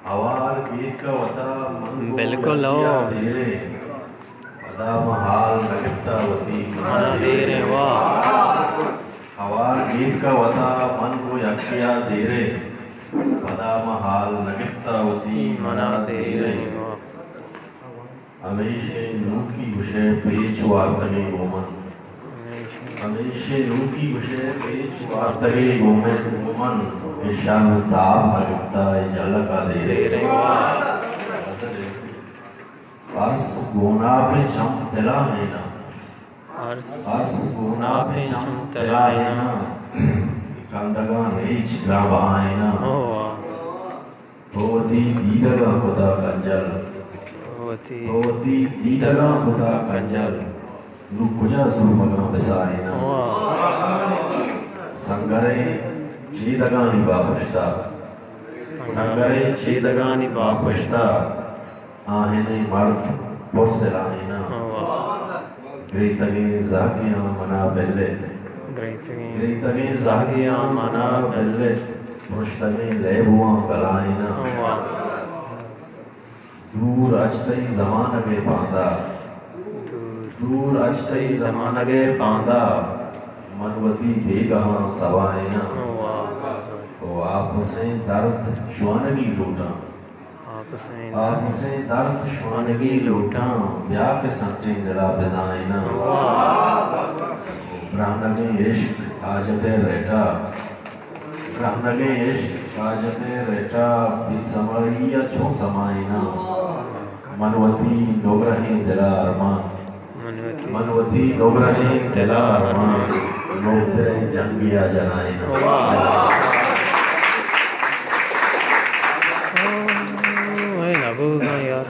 ہوار گیتکا وتا من گوں بالکل، یکیا او۔ دیریں، پدا من حال نہ گپتا وتی منا دیریں، واہ۔ ہوار گیتکا وتا من گوں یکیا دیریں، پدا من حال نہ گپتا وتی منا دیریں۔ واہ۔ ہمیشیں نوکی گوشئے پیچ وارتگیں گوں من۔ ہمیشیں نوکی گوشئے پیچ وارتگیں گوں من، گوں من کہ شر تاب نہ گپتا اے جلک ءَ دیرے۔ ارس گوناپیں چم تلاہیناں۔ ارس گوناپیں چم تلاہیناں۔ کندگاں ریچ گران بہائیناں۔ او واہ۔ تو وتی دیدگاں کتا کنجل۔ تو وتی تو وتی دیدگاں کتا کنجل۔ نوں کجا سرمگاں بسائیناں؟ واہ۔ سنگریں چیدگانی باپشتا۔ سنگریں چیدگانی باپشتا۔ آہنیں مرد پر سلاہیناں۔ واہ۔ گریتگیں زہگیاں منا بلت۔ گریتگیں۔ گریتگیں زہگیاں منا بلت۔ پرشتگیں لیبواں گلائیناں۔ واہ۔ دور اچ تئی زمانگ ءِ باندا۔ دور۔ دور اچ تئی زمانگ ءِ باندا۔ من وتی بیگہاں سوائیناں۔ واہ۔ او آپسیں درد شوانگی لوٹاں۔ آپسیں آپسیں درد شوانگی لوٹاں، بیا کہ سنٹیں دل ءَ بزائیناں۔ واہ۔ برہنگیں عشق حاجت ءِ رٹا، برہنگیں عشق حاجت ءِ رٹا، بے سمائی ءَ چون سمائیناں۔ من وتی نگرہیں دل ءَ ارمان، من وتی من وتی نگرہیں دل ءَ ارمان، نوکتریں جنگے ءَ جنائیناں۔ واہ۔